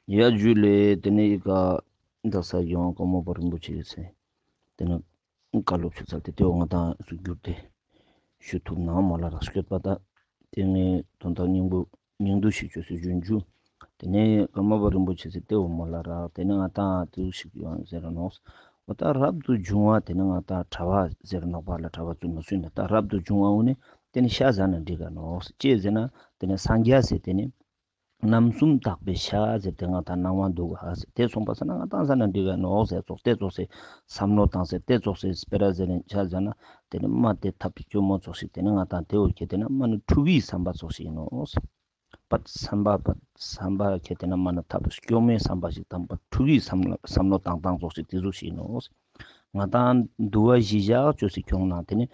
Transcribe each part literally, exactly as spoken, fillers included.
ཡ་ཇུ་ལེ། ཏེ་ནེ་ཨི་ཀ་དག་ས་ཡོང་ཀ་མོ་པ་རིན་པོ་ཆེ་གི་སེ་ཏེ་ནེ་བཀའ་སློབ་ཞུ་ཚར་ཏེ་ཏེ་འོ་ང་ཏང་སུ་གྱུར་ཏེ་ཞུ་ཐུབ་ན་མོལ་ལ་རག་སྐྱོད་པ་ད། ཏེ་ནེ་དོན་དག་སྙིང་པོ་སྙིང་བསྡུས་ཤིག་ཅོས་སེ་ཞུ་འཇུ། ཏེ་ནེ་ཀརྨ་པ་རིན་པོ་ཆེ་སེ་ཏེ་འོ་མོལ་ལ་རག་ཏེ་ནེ་ང་ཏང་ཏེ་ཟུག་ཞིག་ཡོང་ཟེར་ར་ནོག། འོ་ད་རབ་ཏུ་བྱུང་བ་ཏེ་ནེ་ང་ཏང་གྲྭ་པ་ཟེར་ནོག་པ་ལ་གྲྭ་པ་ཙུག་ན་སུ་ན་ད་རབ་ཏུ་བྱུང་བ་འོ་ནི་ཏེ་ནེ་ཤ་ཟ་ན་འགྲིག་ག་ནོག་ཅི་ཟེར་ན་ཏེ་ནེ་སངས་རྒྱས་སེ་ཏེ་ནེ་རྣམ་གསུམ་དག་པའི་ཤ་ཟེར་ཏེ་ང་ཏང་སྣང་བ་འདུག་ག་ཟེར་ཏེ་སོང་པ་ས་ན་ང་ཏང་ཟ་ན་འགྲིག་ག་ནོག་ཟེར་ཙོགས་ཏེ་ཙོགས་སེ་བསམ་བློ་བཏང་སེ་ཏེ་ཙོགས་སེ་སྤེ་ར་ཟེར་ནེ་ཤ་ཟ་ན་ཏེ་ནེ་མ་ཏེ་ཐབས་སྐྱོ་མོ་ཙོགས་ཤིག་ཏེ་ནེ་ང་ཏང་ཏེ་འོ་ཁེ་ཏེ་ནེ་མ་ནི་ཕྲུ་གུའི་བསམ་པ་ཙོགས་ཤིག་ཨིན་ནོག་ཟེར། པད་བསམ་པ་པད་བསམ་པ་ཁེ་ཏེ་ནེ་མ་ནི་ཐབས་སྐྱོ་མོའི་བསམ་པ་ཞིག་དང་པད་ཕྲུ་གུའི་བསམ་བློ་བསམ་བློ་བཏང་སྟངས་ཙོགས་ཤིག་ཏེ་ཟུག་ཤིག་ཨིན་ནོག་ཟེར། ང་ཏང་འདུལ་བ་གཞི་བཞག་ཅོས་སེ་ཁྱོང་ན་ཏེ་ནེ་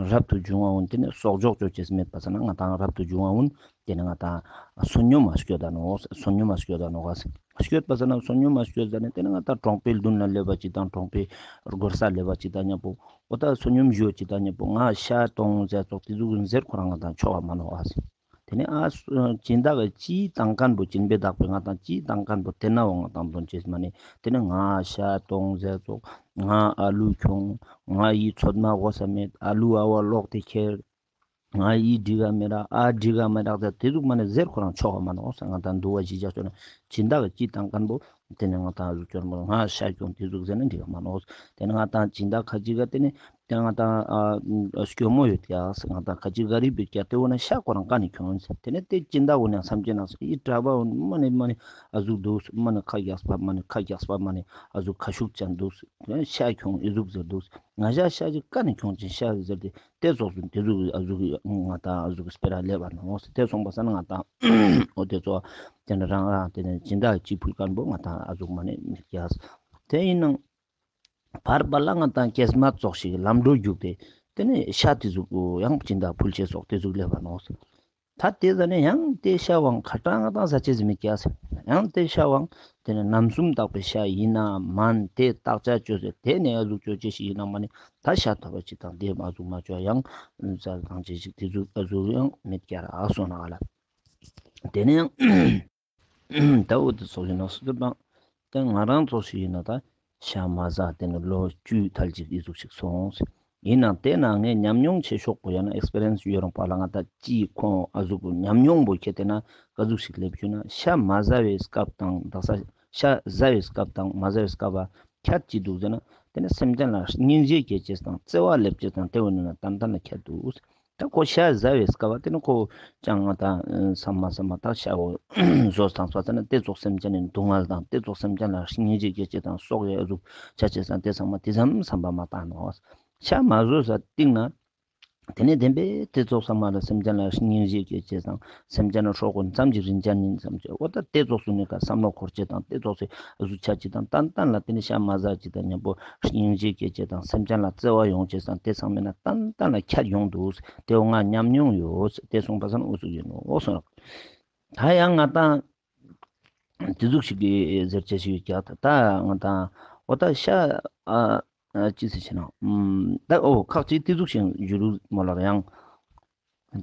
རབ་ཏུ་བྱུང་བ་འོ་ན་ཏེ་ནེ་གསོག་འཇོག་ཅོ་ཅེས་མེད་པ་ས་ན་ང་ཏང་རབ་ཏུ་བྱུང་བ་འོ་ན་ཏེ་ནེ་ང་ཏང་བསོད་སྙོམས་མ་སྐྱོད་ད་ནོག་བསོད་སྙོམས་མ་སྐྱོད་ད་ནོག་ག་ཟེར། སྐྱོད་པ་ས་ན་བསོད་སྙོམས་མ་སྐྱོད་ད་ནེ་ཏེ་ནེ་ང་ཏང་གྲོང་པའི་མདུན་ལ་སླེབས་པ་ཅིག་དང་གྲོང་པའི་སྒོ་ས་སླེབས་པ་ཅིག་དང་མཉམ་པོ་འོ་ད་བསོད་སྙོམས་ཞུ་ཅིག་དང་མཉམ་པོ་ང་ཤ་ཏོང་ཟེར་ཙོགས་ཏེ་ཟུག་ཟེར་ཁོ་རང་ང་ཏང་ཆོག་ག་མ་ནོག་ག་ཟེར། ཏེ་ནེ་ཨ་སུ་སྦྱིན་བདག་གི་ཅི་བཏང་མཁན་པོ་སྦྱིན་པའི་བདག་པོས་ང་ཏང་ཅི་བཏང་མཁན་པོ་ཏེ་ན་འོ་ང་ཏང་དོན་ཅེས་མ་ནེ་ཏེ་ནེ་ང་ཤ་ཏོང་ཟེར་ཙོགས་ང་ཨ་ལུ་ཁྱོང་ང་ཡི་ཚོད་མ་གོ་ས་མེད་ཨ་ལུ་ཨ་བ་ལོག་ཏེ་ཁྱེར་ང་ཡི་འགྲིག་ག་མི་རག་ཨ་འགྲིག་ག་མི་རག་ཟེར་ཏེ་ཟུག་མ་ནེ་ཟེར་ཁོ་རང་ཆོག་ག་མ་ནོག་ཟེར། ང་ཏང་འདུལ་བ་གཞི་བཞག་ཅོ་ན་སྦྱིན་བདག་གི་ཅི་བཏང་མཁན་པོ་ཏེ་ནེ་ང་ཏང་ཟུག་ཅོ་ན་ང་ཤ་ཁྱོང་ཏེ་ཟུག་ཟེར་ན་འགྲིག་ག་མ་ནོག་ཟེར། ཏེ་ནེ་ང་ཏང་སྦྱིན་བདག་ཁ་ཅིག་ག་ཏེ་ནེ་ཏེ་ང་ཏང་ཨ་སྐྱོ་མོ་ཡོད་ཀྱག་ཟེར། ང་ཏང་ཁ་ཅིག་ག་རི་བི་ཀྱག་ཏེ་འོ་ན་ཤ་ཁོ་རང་ཀ་ནེ་ཁྱོང་ཟེར། ཏེ་ནེ་ཏེ་སྦྱིན་བདག་འོ་ན་སམ་ཅེ་ན་ཟེར་ཨི་གྲྭ་པ་འོ་ན་མ་ནེ་མ་ནེ་ཨ་ཟུག་འདུག་ཟེར། མ་ནེ་ཁ་རྒྱགས་པ་མ་ནེ་ཁ་རྒྱགས་པ་མ་ནེ་ཨ་ཟུག་ཁ་ཤུགས་ཅན་འདུག་ཟེར། ཏེ་ནེ་ཤ་ཁྱོང་ཨི་ཟུག་ཟེར་འདུག་ཟེར། ང་ཤ་ཤ་ཅིག་ཀ་ནེ་ཁྱོང་ཅེས་ཤ་ཟེར་ཏེ་ཏེ་ཙོགས་སུ་ཏེ་ཟུག་ཨ་ཟུག་ང་ཏང་ཨ་ཟུག་སྤེ་ར་ལེབ་བ་ནོག་ཟེར། ཏེ་སོང་པ་ས་ན་ང་ཏང་འོ་ཏེ་ཙོགས་ཏེ་ནེ་རང་རང་ཏེ་ནེ་སྦྱིན་བདག་ཅི་ཕུལ་མཁན་པོ་ང་ཏང་ཨ་ཟུག་མ་ནེ་མི་རྒྱག་ཟེར། ཏེ་ཨིན་ནང་བར་བར་ལ་ང་ཏང་སྐྱེས་མ་ཙོགས་ཤིག་ལམ་འགྲོ་རྒྱུག་སྟེ་ཏེ་ནེ་ཤ་ཏེ་ཟུག་ཡང་སྦྱིན་བདག་ཕུལ་ཅེས་ཙོགས་ཏེ་ཟུག་ལེབ་བ་ནོག་ཟེར། ད་ཏེ་ཟ་ནེ་ཡང་ཏེ་ཤ་བོ་ཁ་ཏང་ང་ཏང་ཟ་ཅེས་མི་རྒྱག་ཟེར། ཡང་ཏེ་ཤ་བོ་ཏེ་ནེ་རྣམ་གསུམ་དག་པའི་ཤ་ཨིན་ན་མན་ཏེ་བརྟག་དཔྱད་ཅོས་སེ་ཏེ་ནེ་ཨ་ཟུག་ཅོ་ཅེས་ཤིག་ཨིན་ན་མ་ནེ་ད་ཤ་ཐོབ་པ་ཅིག་དང་ཏེ་མ་ཟུག་མ་ཅོ་ཡང་ཟ་ཐང་ཅེས་ཤིག་ཏེ་ཟུག་ཨ་ཟུག་ཡང་མི་རྒྱག་ར་ཨ་སོང་ན་ག་ལ། ཏེ་ནེ་ཡང་ད་འོ་ཏེ་ཙོགས་ཨིན་ནོག་ཟེར་ཏེ་ང་རང་ཙོགས་ཤིག་ཨིན་ན་ད་ཤ་མ་ཟ་ཏེ་ནེ་ལོ་བཅུ་ཐལ་ཅིག་ཨི་ཟུག་ཅིག་སོང་ཟེར། ཨིན་ནང་ཏེ་ནང་ངའི་ཉམས་མྱོང་ཆེ་ཤོས་པོ་ཡང་ན་ཨེགས་པི་རི་ཡེནས་ཡོད་རུང་པ་ལ་ང་ད་ཅི་ཁོང་ཨ་ཟུག་གི་ཉམས་མྱོང་པོ་ཁྱེར་ཏེ་ན་ཀ་ཟུག་ཞིག་ལེབ་ཞུ་ན་ཤ་མ་ཟ་བའི་སྐབས་དང་དག་ས་ཤ་ཟ་བའི་སྐབས་དང་མ་ཟ་བའི་སྐབས་ལ་ཁྱད་ཅི་འདུག་ཟེར་ན་ཏེ་ནེ་སེམས་ཅན་ལ་སྙིང་རྗེ་སྐྱེ་ཅེས་དང་བརྩེ་བ་ལེབ་ཅེས་དང་ཏེ་འོ་ན་ཏན་ཏན་ལ་ཁྱད་འདུག་ཟེར། ད་ཁོ་ཤ་ཟ་བའི་སྐབས་ལ་ཏེ་ནེ་ཁོ་ཅང་ང་ད་སམ་མ་སམ་མ་ད་ཤ་བོ་ཟོས་ཐང་སོ་ཏེ་ནེ་ཏེ་ཙོགས་སེམས་ཅན་ནི་སྡུག་བསྔལ་དང་ཏེ་ཙོགས་སེམས་ཅན་ལ་སྙིང་རྗེ་སྐྱེ་ཅེས་དང་སྲོག་ཡ་ཟུག་ཆ་ཅེས་དང་ཏེ་ཚང་མ་ཏེ་ཙམ་སམ་པ་མ་བཏང་ནོག། ཤ་མ་ཟོས་ས་སྟིང་ནེ་ཏེ་ནེ་བདེན་པའི་ཏེ་ཙོགས་སམ་མ་ལ་སེམས་ཅན་ལ་སྙིང་རྗེ་སྐྱེ་ཅེས་དང་སེམས་ཅན་ལ་སྲོག་གོ་མཚམས་ཅིག་རིན་ཅན་ཨིན་སམ་ཅེས་འོ་ད་ཏེ་ཙོགས་སུ་ནི་ཀ་སམ་བློ་འཁོར་ཅེས་དང་ཏེ་ཙོགས་སེ་ཨ་ཟུག་ཆ་ཅེས་དང་ཏན་ཏན་ལ་ཏེ་ནེ་ཤ་མ་ཟ་ཅེས་དང་མཉམ་པོ་སྙིང་རྗེ་སྐྱེ་ཅེས་དང་སེམས་ཅན་ལ་བརྩེ་བ་ཡོང་ཅེས་དང་ཏེ་ཚང་མ་ན་ཏན་ཏན་ལ་ཁྱད་ཡོང་འདུག། ཏེ་འོ་ང་ཉམས་མྱོང་ཡོད། ཏེ་སོང་པ་ས་ན་འོ་ཟུག་ཨིན་ནོག་འོ་སོང་། ད་ཡང་ང་ཏང་ཏེ་ཟུག་ཞིག་གི་ཟེར་ཅེས་ཤིག་ཡོད་ཀྱག་ད་ང་ཏང་འོ་ད་ཤ་ཨ་ཨ་ཅི་ཟེར་ཅེ་ན་ད་འོ་ཁག་ཅིག་ཏེ་ཟུག་ཞིག་ཞུ་རུག་མོལ་ལ་ཡང་།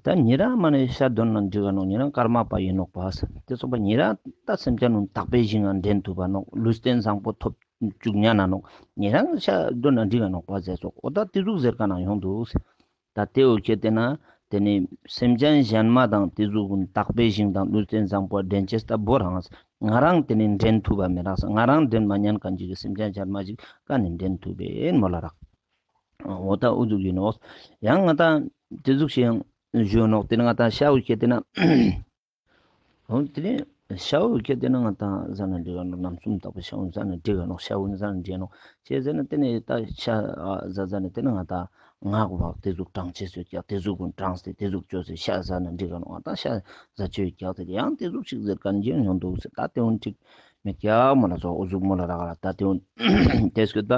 ད་ཉེ་རང་མ་ནེ་ཤ་དོན་ན་འགྲིག་ག་ནོག། ཉེ་རང་ཀརྨ་པ་ཨིན་ནོག་པ། ཏེ་སོང་པ་ཉེ་རང་ད་སེམས་ཅན་ནི་དག་པའི་ཞིང་ང་འདྲེན་ཐུབ་པ་ནོག། ལུས་རྟེན་བཟང་པོ་ཐོབ་བཅུག་ཉན་ན་ནོག། ཉེ་རང་ཤ་དོན་ན་འགྲིག་ག་ནོག་པ་ཟེར་ཙོགས་འོ་ད་ཏེ་ཟུག་ཟེར་ཀ་ན་ཡོང་འདུག། ད་ཏེ་འོ་ཁྱེར་ཏེ་ན་ཏེ་ནེ་སེམས་ཅན་གཞན་མ་དང་ཏེ་ཟུག་དག་པའི་ཞིང་དང་ལུས་རྟེན་བཟང་པོ་འདྲེན་ཅེས་ད་བོ་རང་ང་རང་ཏེ་ནེ་འདྲེན་ཐུབ་པ་མི་རག་ས། ང་རང་འདྲེན་མ་ཉན་མཁན་ཅིག་གི་སེམས་ཅན་གཞན་མ་ཅིག་ཀ་ནེ་འདྲེན་ཐུབ་པའི་མོལ་ལ་རག། འོ་ད་འུ་ཟུག་ཨིན་ནོག། ཡང་ང་ཏང་ཏེ་ཟུག་ཞིག་ཞུ་ནོག། ཏེ་ནེ་ང་ཏང་ཤ་འོ་ཁྱེར་ཏེ་ན་འོ་ཏེ་ནེ་ཤ་འོ་ཁྱེར་ཏེ་ན་ང་ཏང་ཟ་ན་འགྲིག་ག་ནོག། རྣམ་གསུམ་དག་པའི་ཤ་འོ་ཟ་ན་འགྲིག་ག་ནོག། ཤ་འོ་ཟ་ན་འགྲིག་ག་ནོག། ཅི་ཟེར་ན་ཏེ་ནེ་ད་ཤ་ཨ་ཟ་ཟ་ནེ་ཏེ་ནེ་ང་ཏང་ངག་པ་ཏེ་ཟུག་དྲང་ཅེས་ཡོད་ཀྱག། ཏེ་ཟུག་གུན་དྲངས་ཏེ་ཏེ་ཟུག་ཅོས་ཏེ་ཤ་ཟ་ན་འགྲིག་ག་ནོག། ང་ཏང་ཤ་ཟ་ཅེས་ཡོད་ཀྱག། ཏེ་ཡང་ཏེ་ཟུག་ཞིག་ཟེར་མཁན་ཅིག་ཡོང་འདུག་ཟེར། ད་ཏེ་འོ་འགྲིག་མི་རྒྱག་མོལ་ལ་སོགས་འུ་ཟུག་མོལ་ལ་རག་ག་ལ། ད་ཏེ་འོ་ཏེ་སྐད་ད་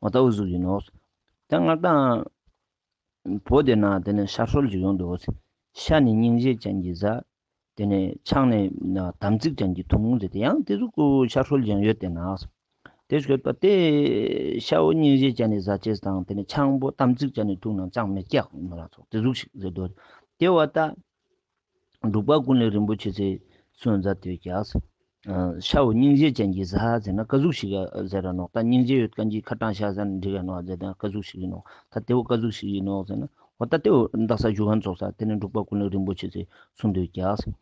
འོ་ད་འུ་ཟུག་ཨིན་ནོག། ད་ང་ཏང་བོད་དེ་ན་ཏེ་ནེ་ཤ་སྲོལ་ཅིག་ཡོང་འདུག། ཤ་ནི་སྙིང་རྗེ་ཅན་གྱིས་ཟ། ཏེ་ནེ་ཆང་ནི་དམ་ཚིག་ཅན་གྱིས་འཐུང་ཟེར་ཏེ་ཡང་ཏེ་ཟུག་གི་ཤ་སྲོལ་ཅིག་ཡོད་དེ་ན། ཏེ་སྐད་པ་ཏེ་ཤ་བོ་སྙིང་རྗེ་ཅན་ནི་ཟ་ཅེས་དང་ཏེ་ནེ་ཆང་བོ་དམ་ཚིག་ཅན་ནི་འཐུང་ན་ཅང་མི་རྒྱག་མོལ་ལ་སོགས་ཏེ་ཟུག་ཞིག་ཟེར་འདུག། ཏེ་བ་ད་འབྲུག་པ་ཀུན་ལེགས་རིན་པོ་ཆེ་སི་གསུང་མཛད་དེ་ཡོད་ཀྱག། ཤ་བོ་སྙིང་རྗེ་ཅན་གྱི་གཟའ་ཟེར་ན་ཀ་ཟུག་ཞིག་ཟེར་ར་ནོག། ད་སྙིང་རྗེ་ཡོད་མཁན་གྱི་ཁ་ཏང་ཤ་ཟེར་ན་འགྲིག་ག་ནོག་ཟེར་ན་ཀ་ཟུག་ཞིག་ཡིན་ནོག། ད་དེ་བོ་ཀ་ཟུག་ཞིག་ཡིན་ནོག་ཟེར་ན་འོ་ད་དེ་བོ་འདག་ས་ཞུ་མཁན་ཚོགས་ས་དེ་ནི་འབྲུག་པ་ཀུན་ལེགས་རིན་པོ་ཆེ་ཟེར་གསུངས་འདུག་ཀྱག།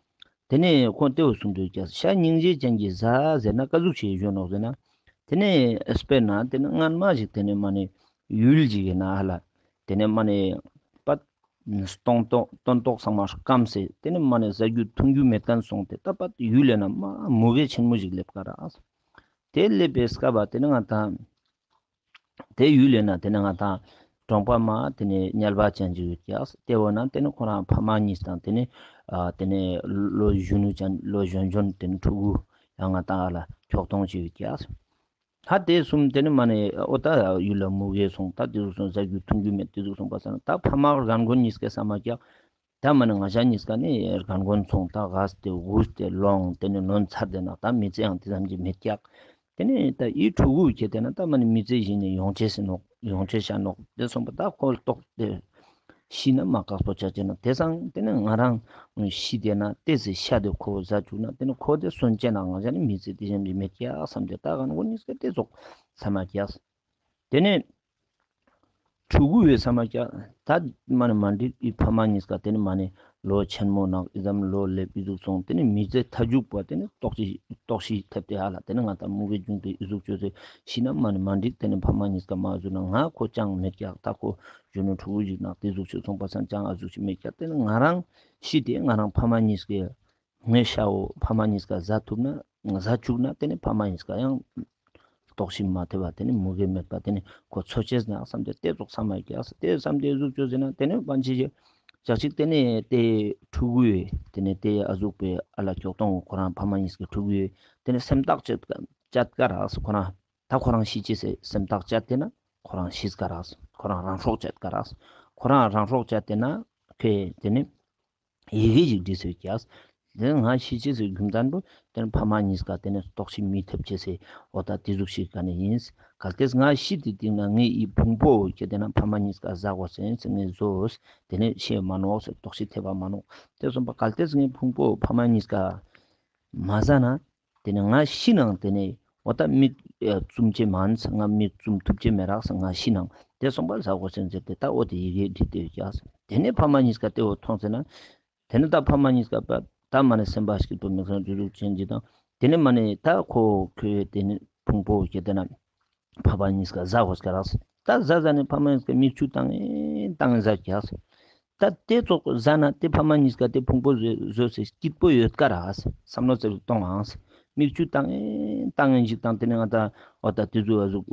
དེ་ནས་ཁོང་དེ་བོ་གསུངས་འདུག་ཀྱག། ཤ་སྙིང་རྗེ་ཅན་གྱི་གཟའ་ཟེར་ན་ཀ་ཟུག་ཞིག་ཡོད་ནོག་ཟེར་ན། དེ་ནས་དཔེར་ན་དེ་ནི་སྔན་མ་ཞིག་དེ་ནི་མ་ནི་ཡུལ་ཞིག་གི་ནང་ཧ་ལ་དེ་ནི་མ་ནི་པད་སྟོན་ཐོག་སྟོན་ཐོག་ཚང་མ་སྐམ་སེ་དེ་ནི་མ་ནི་ཟ་རྒྱུ་འཐུང་རྒྱུ་མེད་མཁན་སོང་སྟེ་ད་པད་ཡུལ་ལས་ན་མ་མུ་གེ་ཆེན་མོ་ཞིག་སླེབས་ཀ་རག། དེ་སླེབས་པའི་སྐབས་པ་དེ་ནི་ང་དང་དེ་ཡུལ་ལས་ན་དེ་ནི་ང་དང་གྲོང་པ་མ་དེ་ནི་དམྱལ་བ་ཅན་ཞིག་ཡོད་ཀྱག། དེ་བོ་ན་དེ་ནི་ཁོ་རང་ཕ་མ་གཉིས་དང་དེ་ནི་ཨ་དེ་ནི་ལོ་གཞོན་ནུ་ཅན་ལོ་གཞོན་གཞོན་དེ་ནི་ཕྲུ་གུ་ཡང་ང་དང་ཨ་ལ་ཁྱོག་ཐོང་ཞིག་ཡོད་ཀྱག། ད་དེ་གསུམ་དེ་ནི་མ་ནི་འོ་ད་ཡུལ་ལ་མུ་གེ་སོང་། ད་དེ་ཟུག་སོང་ཟ་རྒྱུ་འཐུང་རྒྱུ་མེད། དེ་ཟུག་སོང་པ་སང་ད་ཕ་མ་རྒན་རྒོན་གཉིས་ཀའི་ས་མ་ཀྱག། ད་མ་ནི་ང་ཞ་གཉིས་ཀ་ནི་རྒན་རྒོན་སོང་། ད་གས་ཏེ་འུས་ཏེ་ལོང་དེ་ནི་ནོན་ཚར་དེ་ན་ད་མི་ཚེ་ཡང་དེ་ཙམ་གྱི་མེད་ཀྱག། དེ་ནི་ད་ཡི་ཕྲུ་གུ་ཁྱེར་ཏེ་ན་ད་མ་ནི་མི་ཚེ་གཞི་ནི་ཡོང་ཆེས་སི་ནོག། ཡོང་ཆེས་ཤ་ནོག། དེ་སོང་པ་ད་ཁོ་ལྟོགས་ཏེ་ཤི་ན་མ་དཀགས་པོ་ཆ་ཅེ་ན། དེ་སང་དེ་ནི་ང་རང་ཤི་དེ་ན་ཏེ་སི་ཤ་དེ་ཁོ་བོ་ཟ་བཅུག་ན་དེ་ནི་ཁོ་དེ་སོན་ཅེ་ན་ང་ཞ་ནི་མི་ཚེ་དེ་ཙམ་གྱི་མེད་ཀྱག་བསམ་སྟེ་ད་རྒན་རྒོན་གཉིས་ཀ་དེ་ཙོགས་ས་མ་ཀྱག། དེ་ནས་ཕྲུ་གུ་བའི་ས་མ་ཀྱག། ད་མ་ནི་མ་འགྲིག། ཨི་ཕ་མ་གཉིས་ཀ་དེ་ནི་མ་ནི་ལོ་ཆེན་མོ་ནག་ཨི་ཙམ་ལོ་ལེབ་ཨི་ཟུག་སོང་། དེ་ནི་མི་ཚེ་མཐའ་མཇུག་པ་དེ་ནི་ལྟོགས་ཤི་ལྟོགས་ཤི་ཐེབས་ཏེ་ཧ་ལ་དེ་ནི་ང་ད་མུ་གེ་བྱུང་སྟེ་ཨི་ཟུག་བཅོས་ཏེ་ཤི་ན་མ་ནི་མ་འགྲིག། དེ་ནི་ཕ་མ་གཉིས་ཀ་མ་ཟུག་ན་ང་ཁོ་ཅང་མེད་ཀྱག། ད་ཁོ་གཞོན་ནུ་ཕྲུ་གུ་ཞིག་ནག་དེ་ཟུག་ཞིག་སོང་པ་སང་ཅང་ཨ་ཟུག་ཞིག་མེད་ཀྱག། དེ་ནི་ང་རང་ཤི་དེ་ང་རང་ཕ་མ་གཉིས་ཀའི་ངའི་ཤ་བོ་ཕ་མ་གཉིས་ཀ་ཟ་ཐུབ་ན་ཟ་བཅུག་ན་དེ་ནི་ཕ་མ་གཉིས་ཀ་ཡང་ལྟོགས་ཤི་མ་ཐེབས་པ་དེ་ནི་མུ་གེ་མེད་པ་དེ་ནི་ཁོ་འཚོ་ཅེས་ན་བསམ་སྟེ་དེ་ཙོགས་ས་མ་ཀྱག། དེ་བསམ་སྟེ་ཟུག་བཅོས་ཟེར་ན་དེ་ནི་པན་ཆེ་ཞིག་ཅག་ཅིག་དེ་ནི་དེ་ཕྲུ་གུ་ཡོད་དེ་ནི་དེ་ཨ་ཟུག་པའི་ཨ་ལ་ཁྱོག་ཐོང་ཁོ་རང་ཕ་མ་གཉིས་ཀའི་ཕྲུ་གུ་ཡོད་དེ་ནི་སེམས་ཐག་བཅད་བཅད་ཀ་རག་ཁོ་རང་། ད་ཁོ་རང་ཤི་ཅེས་སེ་སེམས་ཐག་བཅད་དེ་ན་ཁོ་རང་ཤི་ཀ་རག། ཁོ་རང་རང་སྲོག་བཅད་ཀ་རག། ཁོ་རང་རང་སྲོག་བཅད་དེ་ན་ཁོས་དེ་ནི་ཡི་གེ་ཞིག་བྲིས་སོ་ཀྱག། དེ་ང་ཤི་ཅེས་སི་རྒྱུ་མཚན་པོ་དེ་ནི་ཕ་མ་གཉིས་ཀ་དེ་ནི་ལྟོགས་ཤི་མི་ཐེབས་ཅེས་སི་འོ་ད་དེ་ཟུག་ཤིག་ག་ནི་ཡིན། གལ་ཏེ་ང་ཤི་དེ་སྟིང་ན་ངའི་ཡི་ཕུང་པོ་ཁྱེར་ཏེ་ན་ཕ་མ་གཉིས་ཀ་ཟ་དགོས་སེ་ངས་ཟོས་དེ་ནི་ཤི་མ་ནོག་ཟེར་ལྟོགས་ཤི་ཐེབས་པ་མ་ནོག། དེ་སོང་པ་གལ་ཏེ་ངའི་ཕུང་པོ་ཕ་མ་གཉིས་ཀ་མ་ཟ་ན་དེ་ནི་ང་ཤི་ནང་དེ་ནི་འོ་ད་མིག་བཙུམ་ཅེས་མན་ས་ང་མིག་བཙུམ་ཐུབ་ཅེས་མེད་རག་ས་ང་ཤི་ནང་དེ་སོང་པ་ཟ་དགོས་སེ་ཟེར་ཏེ་ད་འོ་དེ་ཡི་གེ་བྲིས་ཏེ་ཡོད་ཀྱག། དེ་ནི་ཕ་མ་གཉིས་ཀ་དེ་འོ་མཐོང་ཟེར་ན། དེ་ནི་ད་ཕ་མ་གཉིས་ཀ་པ་ད་མ་ནི་སེམས་པ་སྐྱིད་པོ་མི་ཚང་འཇུ་ལུགས་ཅན་གྱི་དང་དེ་ནི་མ་ནི་ད་ཁོ་ཁོས་དེ་ནི་ཕུང་པོ་ཁྱེར་ཏེ་ན་ཕ་མ་གཉིས་ཀ་ཟ་དགོས་ཀྱག་རག། ད་ཟ་ཟ་ནི་ཕ་མ་གཉིས་ཀ་མིག་ཆུ་བཏང་ངེ་བཏང་ངེ་ཟ་ཀྱག། ད་དེ་ཙོགས་ཟ་ན་དེ་ཕ་མ་གཉིས་ཀ་དེ་ཕུང་པོ་ཟོས་ཟོས་སེ་སྐྱིད་པོ་ཡོད་ཀ་རག་བསམ་བློ་ཙེ་གཏོང་ཨང་། མིག་ཆུ་བཏང་ངེ་བཏང་ངེ་ཞིག་དང་དེ་ནི་ང་ད་འོ་ད་དེ་ཟུག་ཨ་ཟུག་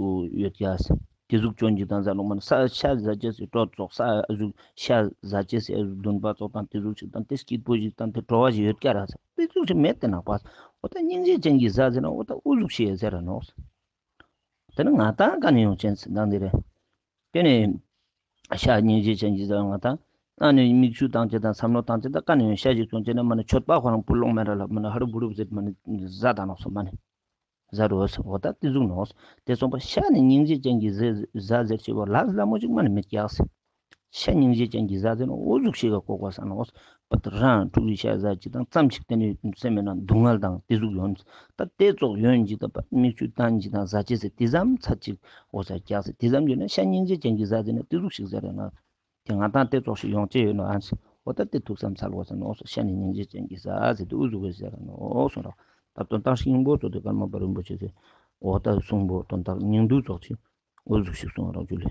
ཡོད་ཀྱག། དེ་ཟུག་ཅོན་ཅིག་དང་ཟ་ལོང་མ་ན་ས་ཤ་ཟ་ཅེས་སི་དྲོད་ཙོགས་ས་ཨ་ཟུག་ཤ་ཟ་ཅེས་སི་ཨ་ཟུག་འདུན་པ་ཙོགས་དང་དེ་ཟུག་ཅིག་དང་དེ་སྐྱིད་པོ་ཞིག་དང་དེ་བྲོ་བ་ཞིག་ཡོད་ཀྱག་ར་ས་དེ་ཟུག་ཞིག་མེད་དེ་ནག་པ། འོ་ད་སྙིང་རྗེ་ཅན་གྱི་གཟའ་ཟེར་ན་འོ་ད་འུ་ཟུག་ཤེས་ཟེར་ར་ནོག། དེ་ནི་ང་ཏང་ཀ་ནས་ཡོང་ཅན་སི་དང་དེ་རེད། དེ་ནི་ཤ་སྙིང་རྗེ་ཅན་གྱི་གཟའ་ང་ཏང་ཨ་ནི་མིག་ཆུ་བཏང་ཅེས་དང་བསམ་བློ་བཏང་ཅེས་དང་ཀ་ནས་ཡོང་ཤ་ཞིག་ཅོན་ཅེས་ན་མ་ནི་མཆོད་པ་ཁོ་རང་བུ་ལོང་མེད་ར་ལ་མ་ནི་ཧ་རུ་བུ་རུ་ཟེར་མ་ནི་གཟའ་དང་ནོག་སོ་མ་ནི། གཟའ་རུ་འོ་ད་དེ་ཟུག་ནོག། དེ་སོང་པ་ཤ་ནི་སྙིང་རྗེ་ཅན་གྱི་གཟའ་ཟེར་ཅེས་པོ་ལ་ལ་མོ་ཅིག་མ་ནི་མེད་ཀྱག། ཤ་སྙིང་རྗེ་ཅན་གྱི་གཟའ་ཟེར་ན་འོ་ཟུག་ཤིག་ག་གོ་དགོས་ས་ནོག། པ་ད་རང་ཕྲུ་གུའི་ཤ་ཟ་ཅིག་དང་ཙམ་ཞིག་དེ་ནི་སེམས་མེད་ན་སྡུག་བསྔལ་དང་དེ་ཟུག་ཡོང་། ད་དེ་ཙོགས་ཡོང་ཅིག་དང་མིག་ཆུ་བཏང་ཅིག་དང་ཟ་ཅེས་ཟེར་དེ་ཙམ་ཚ་ཅིག་འོ་ས་ཀྱག་ཟེར་དེ་ཙམ་ཡོད་ན་ཤ་སྙིང་རྗེ་ཅན་གྱི་གཟའ་ཟེར་ན་དེ་ཟུག་ཤིག་ཟེར་ར་ན། དེ་ང་ཏང་དེ་ཙོགས་ཤིག་ཡོང་ཅེས་ཡོད་ནོག་ཨ་ཟེར། འོ་ད་དེ་ཐུགས་བསམ་ཚར་དགོས་ས་ནོག་སོ། ཤ་ནི་སྙིང་རྗེ་ཅན་གྱི་གཟའ་ཟེར་དེ་འུ་ཟུག་གི་ཟེར་ར་ནོག་སོ་ར། ད་དོན་དག་སྙིང་པོ་ཙོགས་དེ་ཀརྨ་པ་རིན་པོ་ཆེ་ཟེར། འོ་ད་གསུང་པོ་དོན་དག་སྙིང་བསྡུས་ཙོགས་ཅིག་འོ་ཟུག་ཤིག་གསུང་བ་རང་རྒྱུད་ལས།